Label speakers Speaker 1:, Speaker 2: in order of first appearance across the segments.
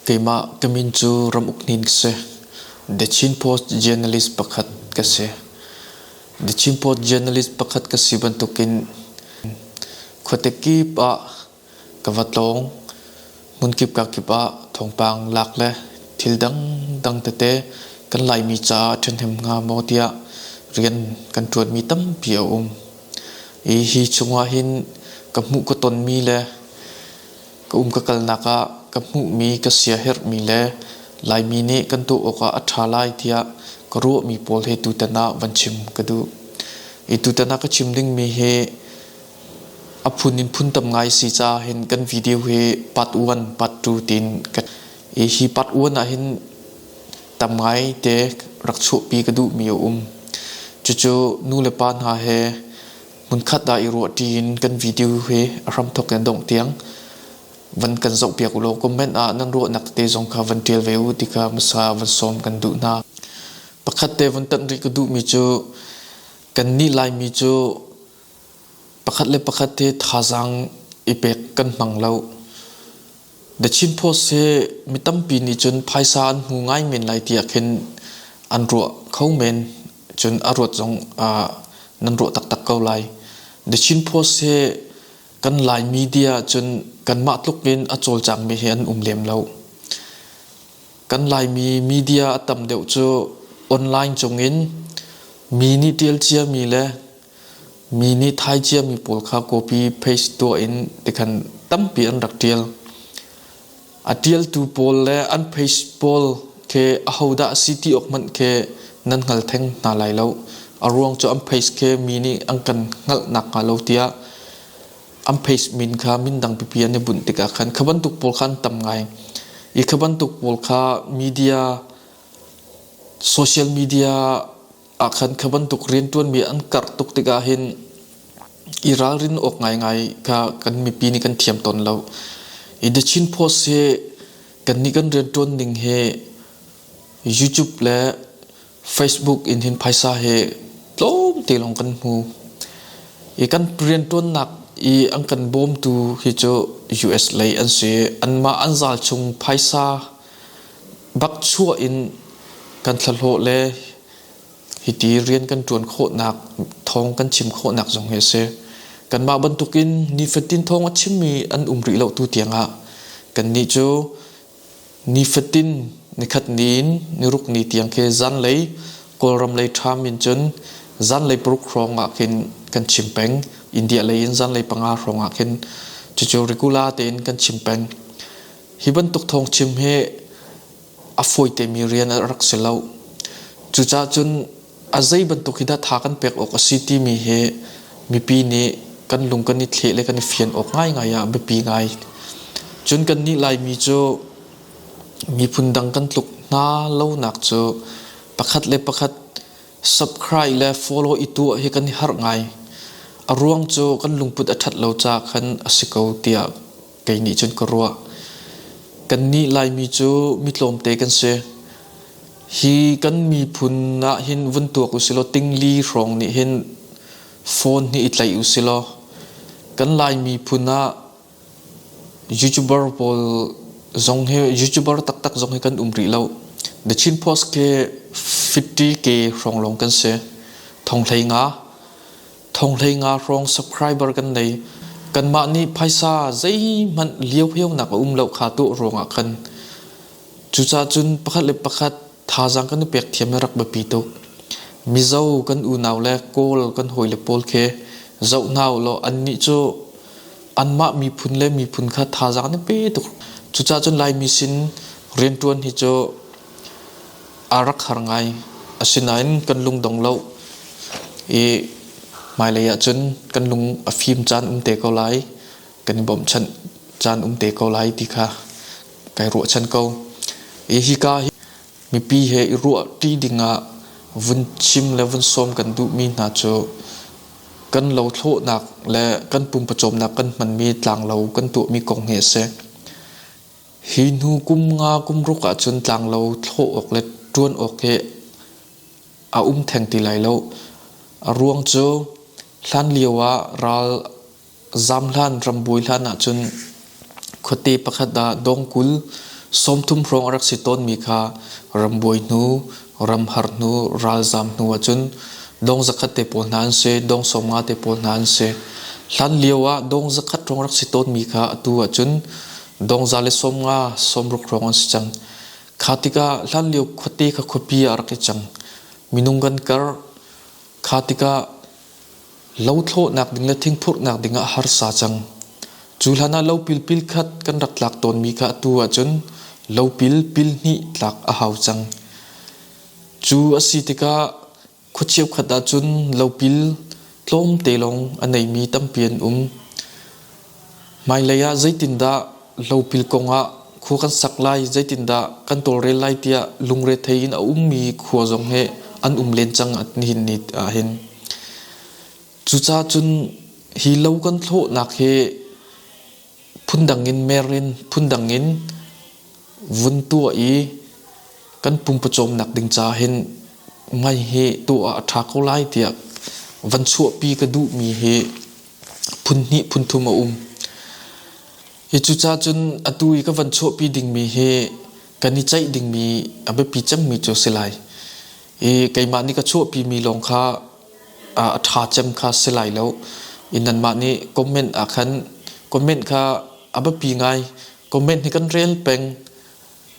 Speaker 1: Keimah ka min cu Ramuk Hnin ka si. The Chin Post journalist pakhat ka si. The Chin Post journalist pakhat ka si bantukin khuate kip ah ka va tlawng. Hmunkip kakip ah thawngpang lak le thil dangdang tete kan Laimi caah a ṭhahnem hnga maw tiah rian kan ṭuanmi tampi a um. I hi chungah hin ka hmuh ka tonmi le ka um ka kalnak ah ka hmuhmi ka siaherhmi le Laimi nih kan tuah awkah a ṭha lai tiah ka ruahmi pawl he tutan ah van chim ka duh. I tutan ah ka chim dingmi hi a phun in phun tam ngai si caah hin kan video hi part 1, part 2 tiin ka i hi part 1 ah hin tam ngai te rak chuahpi ka duhmi a um. Cucu nu le pa hna he hmunkhat ah i ruahṭi in kan video hi a hramthawk in dongh tiang van kan zohpiak u law comment ah nan ruahnak tete zong kha van ṭial ve u ti kha hmasa van sawm kan duh hna. Pakhat te van tanh rih ka duhmi cu kannih Laimi cu pakhat le pakhat hi thazaang i pek kan hmang lo. The Chin Post hi mi tampi nih cun phaisa an hmu ngai men lai tiah khin an ruah kho men. Cun a ruat zong nan ruah taktak ko lai. The Chin Post hi kan Lai media cun kanmah tluk in a cawlcangmi hi an um lem lo. Kan Laimi media a tam deuh cu online cungin mi nih ṭial ciami le Mi nih thai ciami pawl kha copy paste tuah in tikhan tampi an rak ṭial. A ṭialtu pawl le an paste pawl khi ahodah a si ti awk hmanh khi nan hngal theng hna lai lo. A ruang cu an paste khi mi nih an kan hngalh nakhnga lo tiah an paste min kha min dang pipi an i bunh tikah khan kha bantuk pawl kha an tam ngai. I kha bantuk pawl kha media, social media ah khan kha bantuk rianṭuanmi an karh tuk tikah hin i ralrin awk ngaingai kha kan mipi nih kan thiam tawn lo. I The Chin Post hi kannih kan rianṭuan ning hi YouTube le Facebook in hin phaisa hi tlawmte lawng kan hmu. I kan rianṭuannak i an kan bawmtu hi cu US lei an si. Anmah an zal chung phaisa bak chuah in kan thlahlawh le hiti rian kan ṭuan khawhnak thawng kan chim khawhnak zong hi a si. Kanmah bantukin nifatin thawng a chimmi an um rih lo tu tiangah kannih cu nifatin nikhat ni in niruk ni tiang khi zanlei Kawlram lei ṭham in cun zanlei paruk hrawng ah khin kan chim peng. India lei in zanlei panga hrawng ah khin cucu regular tein kan chim peng. Hi bantuk thawngchim hi a fawitemi rian a rak si lo. Cucaah cun a zei bantuk hi dah tha kan pek awk a si timi hi mipi nih kan lung kan i thleh le kan i fian awk ngaingai ah biapi ngai. Cun kannih Laimi cu miphun dang kan tluk hna lonak cu pakhat le pakhat subscribe le follow i tuah hi kan i harh ngai. A ruang cu kan lungput a ṭhat lo caah khan a si ko tiah kei nih cun ka ruah. Kannih Laimi cu mi tlawmte kan si. Hi kan miphun ah hin vun tuak usilaw tingli hrawng nih hin phone hi i tlaih usilaw kan Lai miphun ah YouTuber pawl zong hi YouTuber taktak zong hi kan um rih lo. The Chin Post khi 50k hrawng lawng kan si. Thong hlei nga. Thonghlei nga hrawng subscriber kan nei. Kanmah nih phaisa zeihmanh lioheunak a um lo kha tuah ruangah khan cucaah cun pakhat le pakhat thazaang kan i pek thiam hi rak biapi tuk. Mizo kan unau le Kawl kan hawile pawl khi zoh hna ulaw annih cu anmah miphun le miphun kha thazaang an i pe tuk. Cucaah cun Laimi sin rianṭuan hi cu a rak har ngai. Asinain kan lungdong lo i hmailei ahcun kan lung a fim caan um te ko lai, kan i bawmhchanh caan um te ko lai ti kha kai ruahchan ko. I hika hi mipi he i ruahṭi dingah vun chim le vun sawm kan duhmi hna cu kan lothlawhnak le kan pumpawcawmnak kan hmanmi tlanglo kan tuahmi kong hi a si. Hi hnu kum nga kum ruk ahcun tlanglo thlawh awk le ṭuan awk hi a um theng ti lai lo. A ruang cu hlanlio ah ral zam hlan rambuai hlan ahcun khuate pakhat ah dawngkul 30 hrawng a rak si tawnmi kha rambuai hnu, ramhar hnu, ralzam hnu ahcun dong zakhat te pawl hna an si, dong 50 te pawl hna an si. Hlan lio ah dong zakhat hrawng rak si tawnmi kha atu ahcun dong 150, 60 hrawng an si cang. Kha tikah hlan lio khuate kha khuapi ah rak i cang. Minung kan karh. Kha tikah Lothlawhnak ding le thingphurhnak ding ah harsa cang. Cu hlan ah lopil pil khat kan rak tlak tawnmi kha atu ahcun lopil pil hnih tlak a hau cang. Cu a si tikah khua cheukhat ahcun lopil tlawmte lawng a neimi tampi an um. Hmailei ah zeitindah lopil kong ah khua kan sak lai, zeitindah kan tawlrel lai tiah lungrethei in a ummi khua zong hi an um len cang nihin ni ahhin. Cucaah cun hi lo kan thlawhnak hi phundang in mer in phundang in vun tuah i kan pumpawcawmnak ding ca hin ngai hi tuah ah a ṭha ko lai tiah van chuahpi ka duhmi hi phun hnih phun thum a um. Hi cucaah cun atu i ka van chuahpi dingmi hi kan i ceih dingmi a biapi cemmi cu a si lai. I keimah nih ka chuahpimi lawng kha a ṭha cem kha si lai lo. I nanmah nih comment ah khan comment kha a biapi ngai. Comment hi kan rel peng.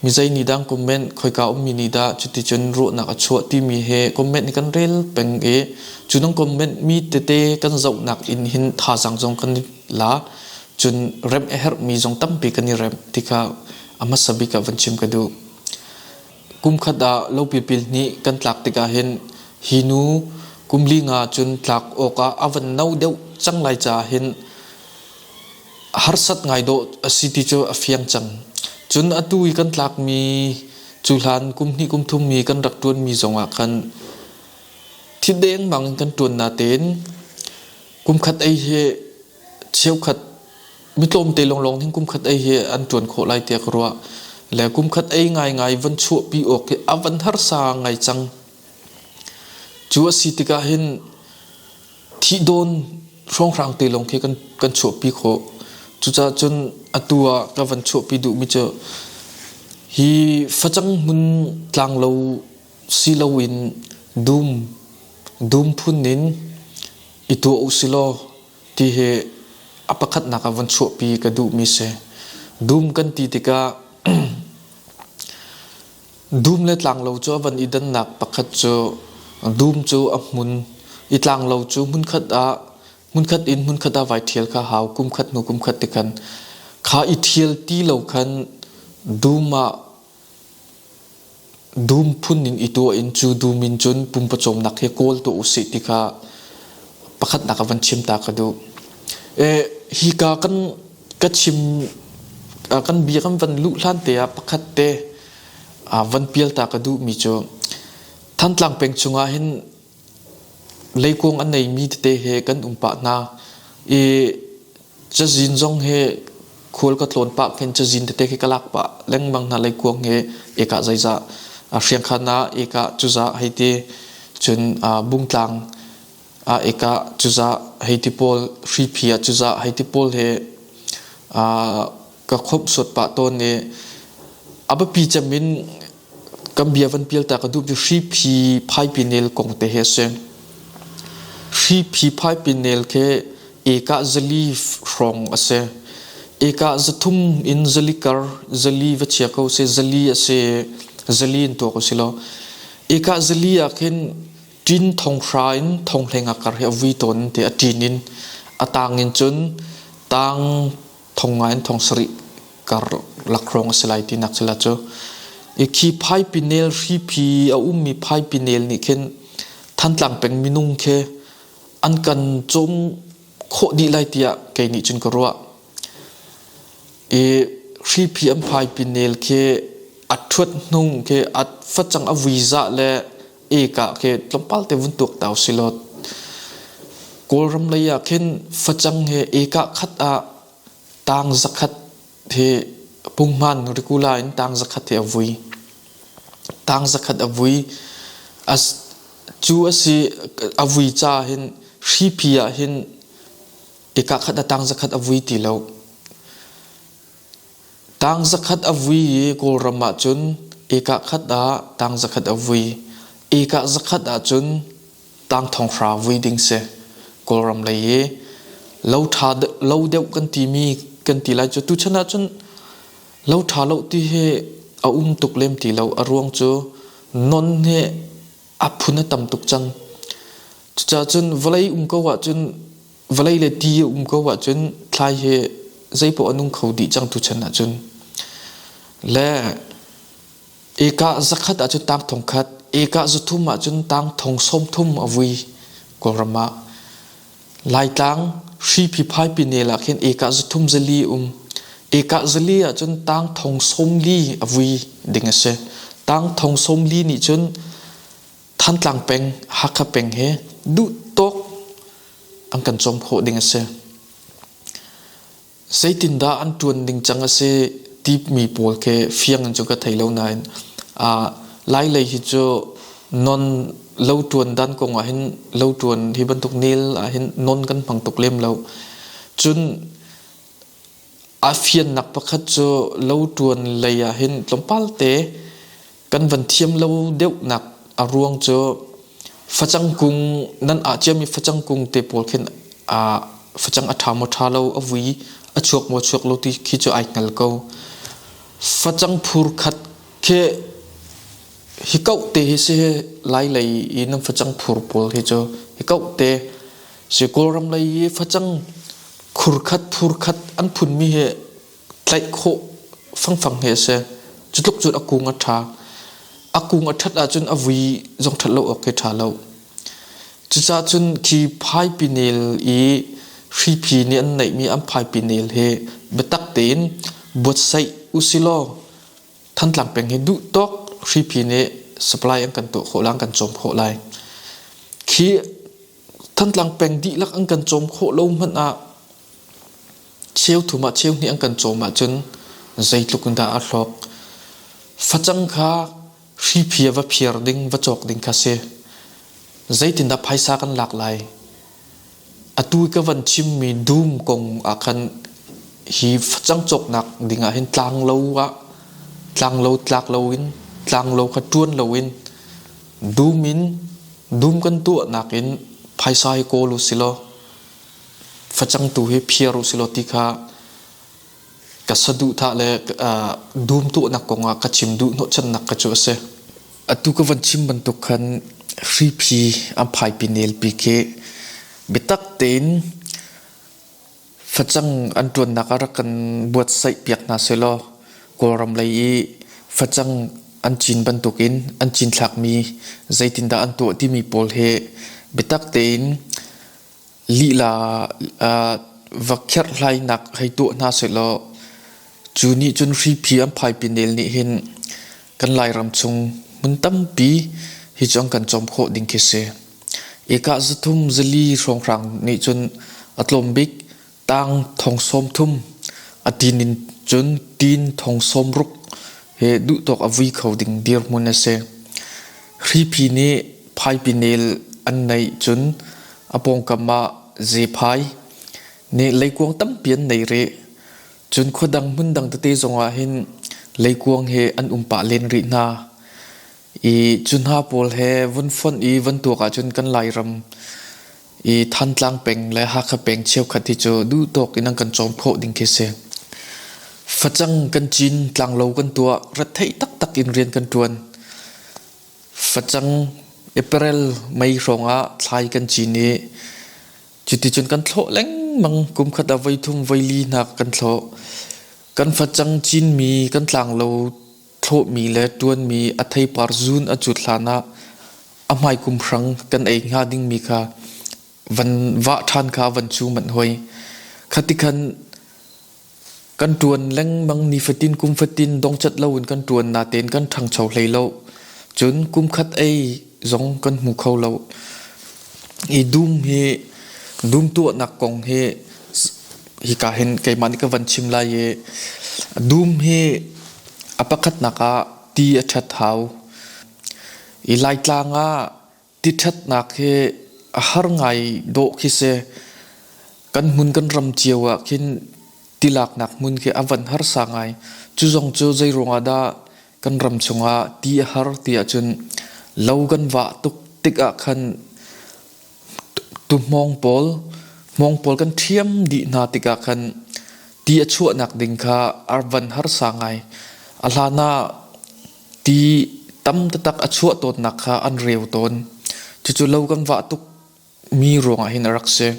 Speaker 1: Mi zei nih dah comment khoika ummi nih dah cuticun ruahnak a chuah timi he comment hi kan rel peng i cu nang comment mi tete kan zohnak in hin thazaang zong kan i la cun remh a herhmi zong tampi kan i remh ti kha a hmasa bik ah van chim ka duh. Kum khat ah lopil hnih kan tlak tikah hin hi nu kum li nga cun tlak awkah a van no deuh cang lai caah hin harsat ngai dawh a si ti cu a fiang cang. Cun atu i kan tlakmi cu hlan kum hnih kum thum mi kan rak ṭuanmi zongah khan thi dengmang in kan ṭuan natein kum khat ei hi cheukhat mi tlawmte lawnglawng hin kum khat ei hi an ṭuan khawh lai tiah ka ruah. Le kum khat ei ngaingai van chuahpi awk hi a van harsa ngai cang. Cu a si tikah hin thih dawn hrawnghrang te lawng khi kan chuahpi khawh. Cucaah cun atu ah ka van chuahpi duhmi cu hi facang hmun tlanglo si loin dum dum phun in i tuah u silaw ti hi a pakhatnak ah van chuahpi ka duhmi si. Dum kan ti tikah Dum le tlanglo cu a van i dannak pakhat cu dum cu a hmun i tlanglo cu hmunkhat ah hmunkhat in hmunkhat ah vai ṭhial kha hau kumkhat hnu kumkhat ti khan kha i ṭhial ti lo khan dum ah dum phun in i tuah in cu dum in cun pumpawcawmnak hi kawl tuah usih ti kha pakhatnak a van chim ta ka duh. Hika kan ka chim kan bia kan van luh hlan te ah pakhat te van pial ta ka duhmi cu Thantlang peng chungah hin leikuang a neimi tete he kan um pah hna i cazin zong he khual ka tlawn pah khin cazin tete khi ka lak pah lengmang hna leikuang he eka zeizah hriangkhan ah eka cuzah hei ti cun bungtlang ah eka cuzah hei ti pawl hriphi ah cuzah hei ti pawl he ka khawmh suat pah tawn i a biapi cem in kan bia van pial ta ka duh cu hriphi phaipi nel kong te hi a si. Hriphi phaipi nel khi eka zali hrawng a si. Eka zathum in zali kar zali va chia ko si zali a si zali in tuak u si law eka zali ah khin ṭin thonghra in thonghleng ah kar hi a vui tawn ti a ṭin in a tang in cun tang thong nga in thong sarih kar lakhrawng a si lai tinak sila cu i khi phaipinel hriphi a ummi phaipinel nih khin Thantlang peng minung khi an kan cawm khawh dih lai tiah kei nih cun ka ruah. I hriphi an phaipinel khi a ṭhuat hnung khi a facang a vui zah le eka khi tlawmpal te vun tuak ta usilaw Kawlram lei ah khin facang he eka khat ah tang zakhat he punghman rikula in tang zakhat he a vui. Tang zakhat a vui. As cu a si a vui ca hin hriphi ah hin eka khat a tang zakhat a vui ti lo. Tang zakhat a vui i Kawlram ahcun eka khat ah tang zakhat a vui. Eka zakhat ahcun tang thonghra vui ding si. Kawlram lei i lo ṭha lo deuh kan timi kan ti lai cu tuchan ahcun lo ṭha lo ti hi a um tuk lem ti lo. A ruang cu non hi a phun a tam tuk cang. Cucaah cun vawlei um ko ahcun vawlei le ti a um ko ahcun thlai hi zeipaoh a nung kho dih cang tuchan ahcun. Le eka zakhat ahcun tang thong khat, eka zathum ahcun tang thong sawm thum a vui Kawlram ah. Laitlang hripi phaipi nel ah khin eka zathum zali um. Eka zali ahcun tang thong sawm li a vui ding a si. Tang thong sawm li nih cun Thantlang peng, Hakha peng he duh tawk an kan cawm khawh ding a si. Zeitindah an ṭuan ding cang a si timi pawl khi fiang in cu ka thei lo nain Lai lei hi cu non lo ṭuan dan kong ah hin lo ṭuan hi bantuk nel ah hin non kan hmang tuk lem lo. Cun A fiannak pakhat cu lo ṭuan lei ah hin tlawmpal te kan van thiam lo deuhnak a ruang cu facang kung nan ah ciami facang kung te pawl khin facang a ṭha maw ṭha lo a vui a chuak maw chuak lo ti khi cu ai hngal ko. Facang phur khat khi hi kauh te hi si lai lei i nan facang phur pawl hi cu hi kauh te si Kawlram lei i facang khurkhat phurkhat an phunmi hi tlaih khawh fangfang hi a si. Cu tluk cun a kung a ṭha. A kung a ṭhat ahcun a vui zong ṭhat lo awk khi ṭha lo. Cucaah cun khi phaipinel i hriphi nih an neihmi an phaipinel hi biatak tein buatsaih usilaw Thantlang peng hi duh tawk hriphi nih supply an kan tuah khawh lai, an kan cawm khawh lai. Khi Thantlang peng dihlak an kan cawm khawh lo hmanh ah cheu thum ah cheu hnih an kan cawm ahcun zeitluk in dah a hlawk. Facang kha hriphi ah va phiar ding, va cawk ding kha si. Zeitindah phaisa kan lak lai? Atu ka van chimmi dum kong ah khan hi facang cawknak ding ah hin tlanglo ah tlanglo tlak loin tlanglo kha ṭuan loin dum in dum kan tuahnak in phaisa hi kawl u silaw facang tu hi phiar u silaw ti kha ka saduhthah le dum tuahnak kong ah ka chim duh hnawhchannak ka cu a si. Atu ka van chim bantuk khan hriphi an phaipi nelpi khi biatak tein facang an ṭuannak ah rak kan buatsaih piak hna sehlaw Kawlram lei i facang an cin bantukin an cinthlakmi zeitindah an tuah timi pawl hi biatak tein lila va kherhhlainak hei tuah hna sehlaw cu nih cun hriphi an phaipi nel nih hin kan Lairam chung hmun tampi hi cu an kan cawm khawh ding khi si. Eka zathum zali hrawnghrang nih cun a tlawm bik tang thong sawm thum a tin in cun tin thong sawm ruk he duhtawk a vui kho ding dirhmun a si. Hriphi nih phaipi nel an neih cun a pawngkam ah zephai nih leikuang tampi an nei rih. Cun khuadang hmundang tete zongah hin leikuang he an um pah len rih hna. I cu hna pawl he vun fonh i vun tuak ahcun kan Lairam i Thantlang peng le Hakha peng cheukhat hi cu duhtawk in an kan cawm khawh ding khi si. Facang kan cin, tlanglo kan tuah, retheih taktak in rian kan ṭuan. Facang April, May hrawng ah thlai kan cin i cuticun kan thlawh lengmang. Kum khat ah voithum, voili hna kan thlawh. Kan facang cinmi, kan tlanglo thlawhmi le ṭuanmi a theipar zun a cut hlan ah a hmai kum hrang kan ei hnga dingmi kha van vah ṭhan kha van cu manh hoi. Khati khan kan ṭuan lengmang nifatin kum fatin dongcat loin kan ṭuan natein kan ṭhangcho hlei lo. Cun kum khat ei zong kan hmu kho lo. I dum hi dum tuahnak kong hi hika hin keimah nih ka van chim lai i dum hi a pakhatnak ah ti a ṭhat hau. I Laitlang ah ti ṭhatnak hi a har ngai dawh khi si. Kan hmun kan ram cio ah khin. Tilaknak hmun khi a van harsa ngai. Cu zong cu zei ruangah dah kan ram chungah ti a har ti ahcun lo kan vah tuk tikah khan tuhmawng pawl hmawng pawl kan ṭhiam dih hna tikah khan ti a chuahnak ding kha a van harsa ngai. A hlan ah ti tam taktak a chuah tawnnak kha an reu tawn. Cucu lo kan vah tuk mi ruangah hin a rak si.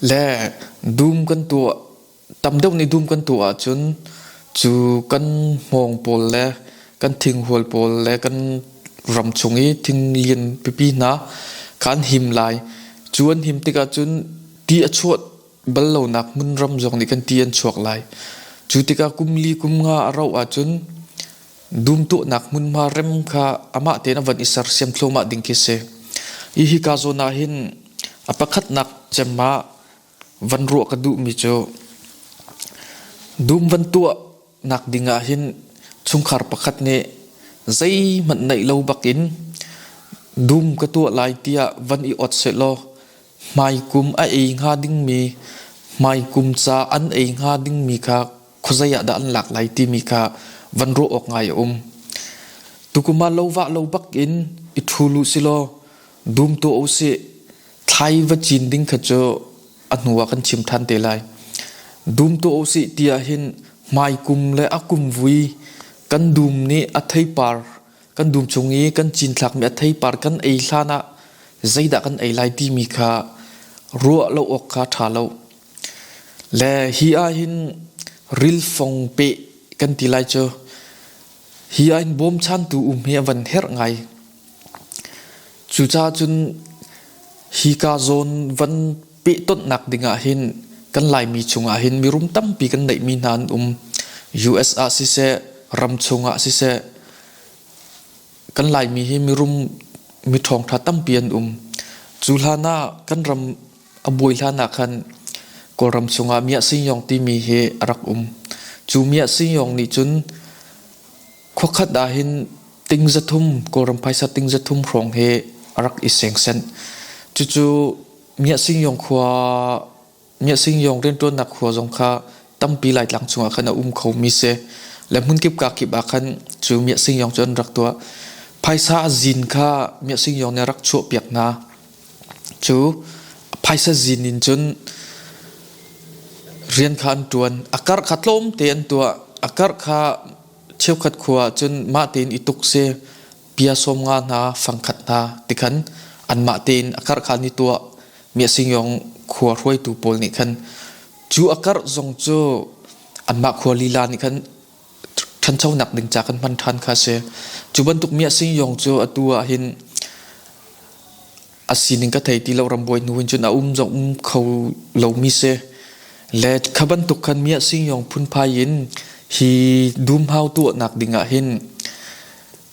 Speaker 1: Le dum kan tuah tam deuh nih dum kan tuah ahcun cu kan hmawng pawl le kan thinghual pawl le kan ram chung i thing lian pipi hna kha an him lai. Cu an him tikah cun ti a chuah bal lonak hmunram zong nih kan ti an chuak lai. Cu tikah kum li kum nga a rauh ahcun dum tuahnak hmunhma rem kha amah tein a van i sersiam thluahmah ding khi si. Hi hika zawn ah hin a pakhatnak cem ah van ruah ka duhmi cu dum van tuah nak ding ah hin chungkhar pakhat nih zeihmanh neih lo bakin dum ka tuah lai tiah van i ot sehlaw hmaikum a ei hnga dingmi hmaikum ca an ei hnga dingmi kha khuazei ah dah an lak lai timi kha van ruah awk ngai a um. Tukum ah lo vah lo bak in i ṭhul u silaw dum tuah u sih thlai va cin ding kha cu a hnu ah kan chim ṭhan te lai. Dum tuah u sih ti ahhin hmaikum le a kumvui kan dum nih a theipar kan dum chung i kan cinthlakmi a theipar kan ei hlan ah zeidah kan ei lai timi kha ruah lo awk kha ṭha lo. Le hi ahhin rilfong peh kan ti lai cu hi ahhin bawmchantu um hi a van herh ngai. Cucaah cun hika zawn van pehtonhnak ding ah hin kan Laimi chungah hin mirum tampi kan neihmi hna an um. US ah siseh, ram chungah siseh, kan Laimi hi mirum miṭhawngṭha tampi an um. Cu hlan ah kan ram a buai hlan ah khan Kawlram chungah Miah Singyong timi hi a rak um. Cu Miah Singyong nih cun Khuakhat ahhin ting 300 Kawlram phaisa ting 300 hrawng hi a rak i sengsen. Cucu Miahsingyong khua Miahsingyong rianṭuannak khua zong kha tampi Laitlang chungah khan a um khomi si. Le hmunkip kakip ah khan cu Miahsingyong cu an rak tuah. Phaisa a zin kha Miahsingyong nih a rak chuahpiak hna. Cu phaisa zin in cun rian kha an ṭuan. A karh kha tlawmte an tuah. A karh kha cheukhat khua ah cun mah tein i tuk si. Pia 50 hna, fangkhat hna tikhan anmah tein a karh kha an i tuah. Miasingyong khua hruaitu pawl nih khan cu a karh zong cu anmah khua lila nih khan ṭhanchonak ding ca kan hman ṭhan kha a si. Cu bantuk mi a singyong cu atu ah hin a sining ka thei ti lo rambuai hnu hin cun a um zong um kho lomi si. Le kha bantuk khan mi a singyong phunphai in hi dumhau tuahnak ding ah hin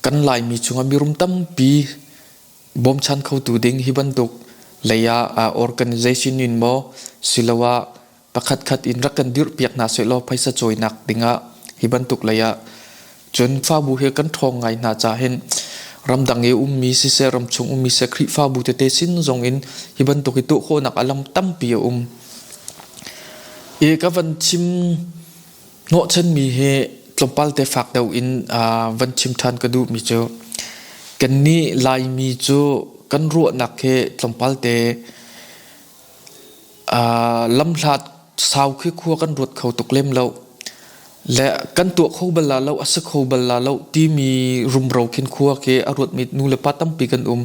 Speaker 1: kan Laimi chungah mirum tampi bawmchan khotu ding hi bantuk lei ah organization in maw siloah pakhatkhat in rak kan dirhpiak hna sehlaw phaisa cawinak dingah hi bantuk lei ah cun fabu he kan ṭhawng ngai hna ca hin ramdang i ummi siseh ramchung ummi siseh Khrihfabu tete sin zong in hi bantuk hi tuah khawhnak a lam tampi a um. I ka van chim hnawhchanmi hi tlawmpal te fak deuh in van chim ṭhan ka duhmi cu kannih Laimi cu kan ruahnak hi tlawmpal te Lamhlat sau khi khua kan ruat kho tuk lem lo. Le kan tuah kho bal la lo, a si kho bal la lo timi rumro khin khua khi a ruatmi nu le pa tampi kan um.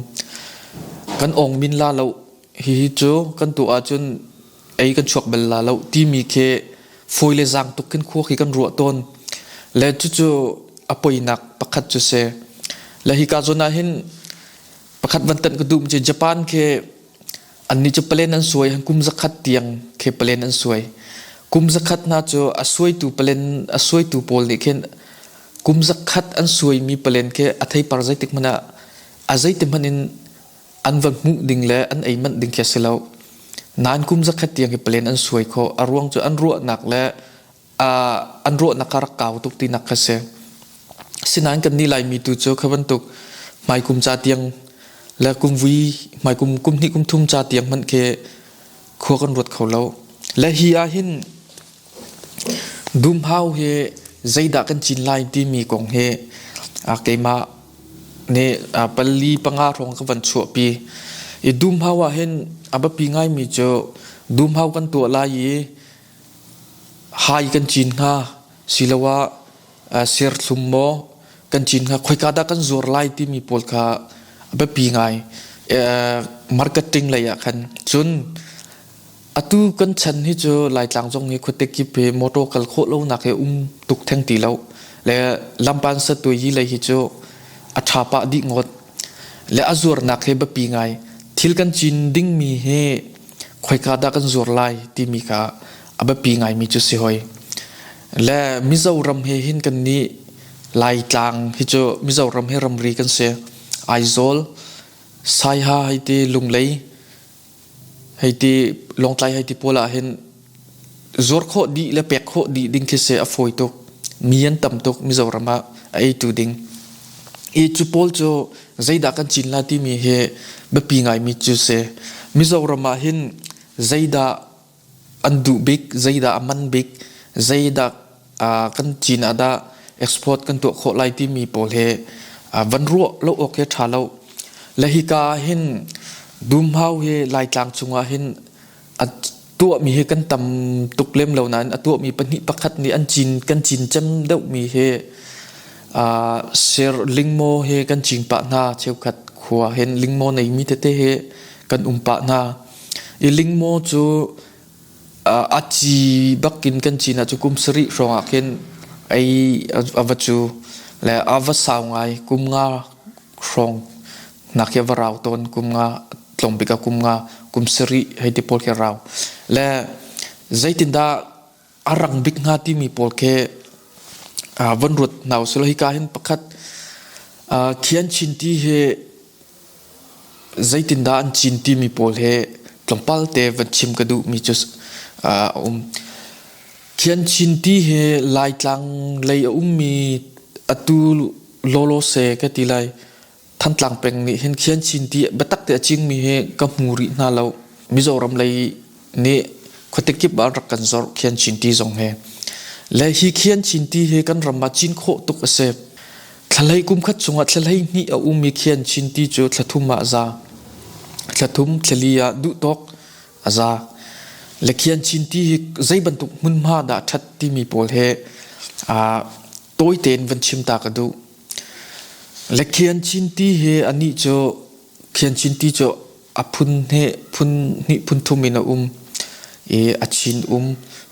Speaker 1: Kan ong min la lo. Hihi cu kan tuah ahcun ei kan chuak bal la lo timi khi fawi le zaang tuk khin khua khi kan ruah tawn. Le cucu a poinak pakhat cu si. Le hika zawn ah hin pakhat van tanh ka duh mi cu Japan khi Annih cu palen an suai, kum 100 tiang khi palen an suai. Kum 100 hna cu a suaitu palen a suaitu pawl nih khin kum 100 an suaimi palen khi a theipar zeitik hmanh ah a zeiti hmanh in an va hmuh ding le an ei manh ding khi a si lo. Nain kum 100 tiang khi palen an suai khawh. A ruang cu an ruahnak le an ruahnak kha rak kau tuk tinak kha si. Sinain kan nih Laimi tu cu kha bantuk hmaikum ca tiang le kum vui hmaikum kum hnih kum thum ca tiang hmanh khi khua kan ruat kho lo. Le hi ah hin Dumhau hi zeidah kan cin lai timi kong hi keimah nih pali panga hrawng ka van chuahpi. I dumhau ah hin a biapi ngaimi cu dumhau kan tuah lai i hai kan cin hnga siloah serthlum maw kan cin hnga khoika dah kan zuar lai timi pawl kha a biapi ngai. Marketing lei ah khan cun Atu kan chan hi cu Laitlang zong hi khuate kip hi motor kal khawh lonak hi um tuk theng ti lo. Le lampan satui hi lei hi cu a ṭha pah dih ngawt. Le a zuarnak hi biapi ngai. Thil kan cin dingmi hi khoika dah kan zuar lai timi kha a biapi ngaimi cu si hoi. Le Mizoram he hin kan nih Laitlang hi cu Mizoram he ramri kan si. Aizawl, Saiha hei ti Lunglei, Hei ti Lawngtlai hei ti pawl ah hin zuar khawh dih le pek khawh dih ding khi si a fawi tuk. Mi an tam tuk Mizoram ah a eitu ding. I cu pawl cu zeidah kan cin la timi hi biapi ngaimi cu si. Mizoram ah hin zeidah an duh bik, zeidah a man bik, zeidah kan cin ah dah export kan tuah khawh lai timi pawl hi van ruah lo awk hi ṭha lo. Le hika ah hin dumhau hi Laitlang chungah hin a tuahmi hi kan tam tuk lem lo nain a tuahmi pahnih pakhat nih an cin kan cin cem deuhmi hi ser lingmaw hi kan cing pah hna cheukhat khua hin lingmaw neimi tete hi kan um pah hna. I lingmaw cu a ci bakin kan cin ahcun kum sarih hrawng ah khin ei a va cu le a va sau ngai kum nga hrawng nak hi a va rau tawn kum nga tlawmbik ah kum nga kum sarih hei ti pawl khi a rau le zeitindah a rang bik hnga timi pawl khi von ruat hna usih hika hin pakhat khian chin ti hi zeitindah an cin timi pawl hi tlawmpal te van chim ka duhmi cu a um. Khian chin ti hi Laitlang lei a ummi atu lawlawse ka ti lai. Thantlang peng nih hin khian chin ti biatak te a cingmi hi ka hmu rih hna lo. Mizoram lei nih khuate kip ah rak kan zorh khian chin ti zong he. Le hi khian chin ti hi kan ram ah cin khawh tuk a si. Thlalei kum khat chungah thlalei hnih a um i khian chin ti cu thlathum ah a za. Thlathum thlali ah duh tawk a za. Le khian chin ti hi zei bantuk hmunhma dah ṭhat timi pawl he tawi tein van chim ta ka duh. Le khian chin ti hi anih cu khian chin ti cu a phun hnih phun hnih phun thum in a um i a chin um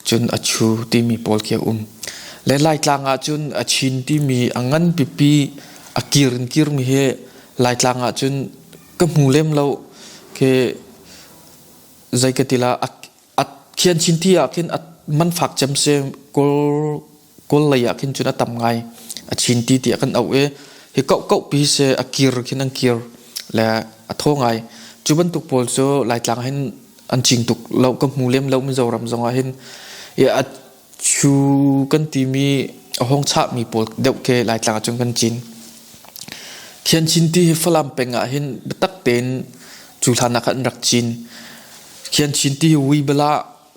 Speaker 1: cun a chu timi pawl khi a um. Le Laitlang ah cun a chin timi a ngan pipi a kir in kirmi hi Laitlang ah cun ka hmu lem lo khi zei ka ti la a khian chin ti ah khin a man fak cem si kawl kawl lei ah khin cun a tam ngai a chin ti tiah kan auh i hi koh koh pi si a kir khin an kir le a thaw ngai cu bantuk pawl cu Laitlang hin an cing tuk lo ka hmu lem lo Mizoram zong ah hin i a chu kan timi a hong chahmi pawl deuh ke Laitlang ah cun kan cin Khian chin ti hi Falam peng ah hin biatak tein cu hlan ah khan an rak cin Khian chin ti hi Wibala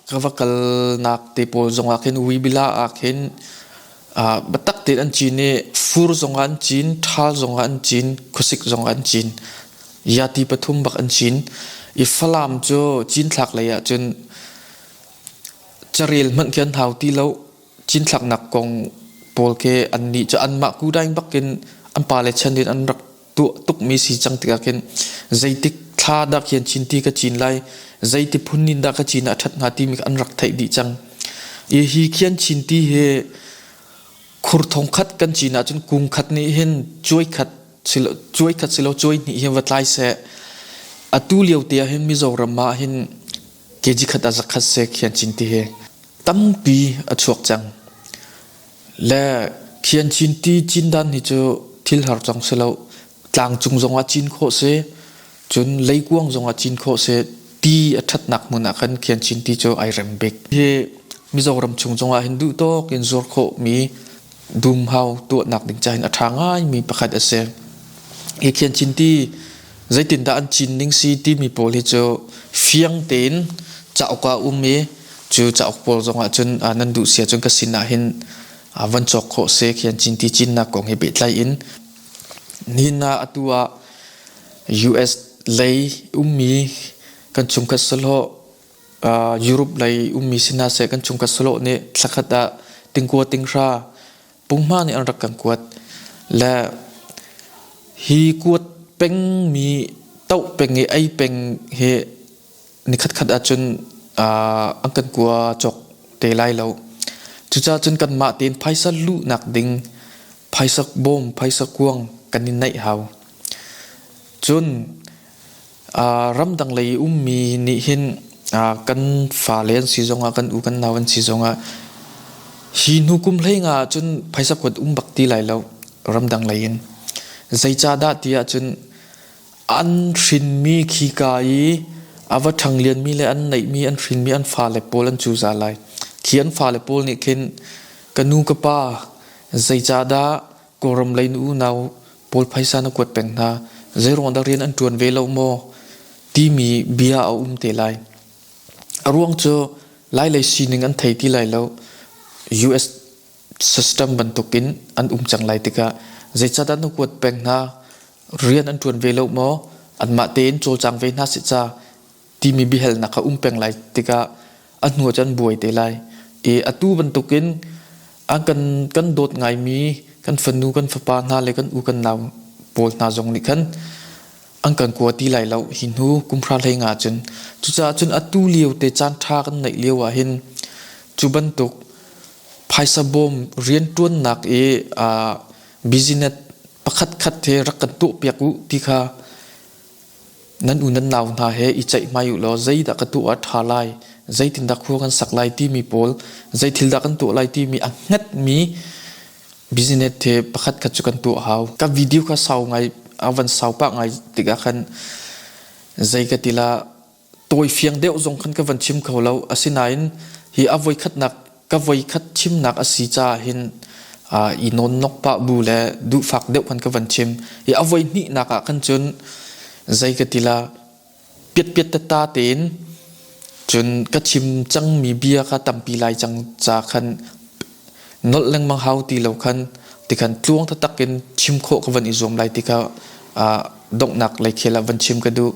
Speaker 1: ka va kalnak te pawl zongah khin Wibila ah khin biatak tein an cin i fur zongah an cin, ṭhal zongah an cin, khuasik zongah an cin. Yati pathum bak an cin. I Falam cu cinthlak lei ah cun carel hmanh khi an hau ti lo. Cinthlaknak kong pawl khi annih cu anmah kudaing bakin an pale chan in an rak tuah tukmi si cang tikah khin zeitik thla dah khian chin ti ka cin lai zeiti phun in dah ka cin ah ṭhat hnga timi an rak theih dih cang i hi khian chin ti hi khur thong khat kan cin ahcun kung khat nih hin cuai khat silo cuai khat silo cuai hnih hi va tlai seh atu lio te ah hin Mizoram ah hin kg khat ah zakhat se khian chin ti hi tampi a chuak cang Le khian chin ti cin dan hi cu thil har cang si lo. Tlangcung zongah cin khawh si, cun leikuang zongah cin khawh si. Ti a ṭhatnak hmun ah khan khian chin ti cu ai rem bik. Hi Mizoram chung zongah hin duh tawk in zuar khawhmi dumhau tuahnak ding ca hin a ṭha ngaimi pakhat a si. Hi khian chin ti zeitindah an cin ning si timi pawl hi cu fiang tein cauk ah um i Cu cauk pawl zongah cun nan duh si ahcun ka sin ah hin van cawk khawh si khian cinti cinnak kong he pehtlai in nihin ah atu ah US lei ummi kan chungkhat sahlawh Europe lei ummi si hna seh kan chungkhat sahlawh nih thlakhat ah tingkua tinghra punghma nih an rak kan kuat le hi kuat pengmi toh peng i ei peng hi nikhat khat ahcun an kan kua cawk te lai lo. Cucaah cun kanmah tein phaisa luhnak ding phaisa bawm, phaisa kuang kan i neih hau. Cun ramdang lei ummi nih hin kan fale an si zongah kan u kan nau an si zongah hi hnu kum hlei nga ahcun phaisa kuat um bak ti lai lo ramdang lei in. Zeicahdah ti ahcun An hrinmi khika i a va ṭhanglianmi le an neihmi an hrinmi an fale pawl an cuza lai. Khi an fale pawl nih khin ka nu ka pa zeicahdah Kawlram lei na unau pawl phaisa na kuat peng hna zeiruang dah rian an ṭuan ve lo maw timi bia a um te lai. A ruang cu Lailei sining an thei ti lai lo. US system bantukin an um cang lai tikah zeicahdah na kuat peng hna rian an ṭuan ve lo maw anmah tein cawlcang ve hna seh ca timi biahalnak kha um peng lai tikah a hnu ah cun buai te lai i atu bantukin an kan kan dawt ngaimi kan fanu kan fapa hna le kan u kan nau pawl hna zong nih khan an kan kua ti lai lo hi hnu kum hra hlei nga cun cucaah cun atu lio te caan ṭha kan neih lio ah hin cu bantuk phaisa bawm rianṭuannak i business pakhat khat he rak kan tuahpiak u ti kha nan u nan nau hna he i ceihmai u law zeidah ka tuah ah ṭha lai zeitindah khua kan sak lai timi pawl zei thil dah kan tuah lai timi a hngatmi business he pakhat khat cu kan tuah hau. Ka video kha sau ngai a van sau pah ngai tikah khan zei ka ti la tawi fiang deuh zong khan ka van chim kho lo. Asinain hi a voikhatnak ka voikhat chimnak a si caah hin i nawnnok pah bu le duhfak deuh khan ka van chim. Hi a voi hnihnak ah khan cun zei ka ti la piatpiat tata tein cun ka chim cangmi bia kha tampi lai cang ca khan nolh lengmang hau ti lo khan tikhan tluang taktak in chim khawh ka van i zuam lai ti kha donghnak lei khel ah van chim ka duh.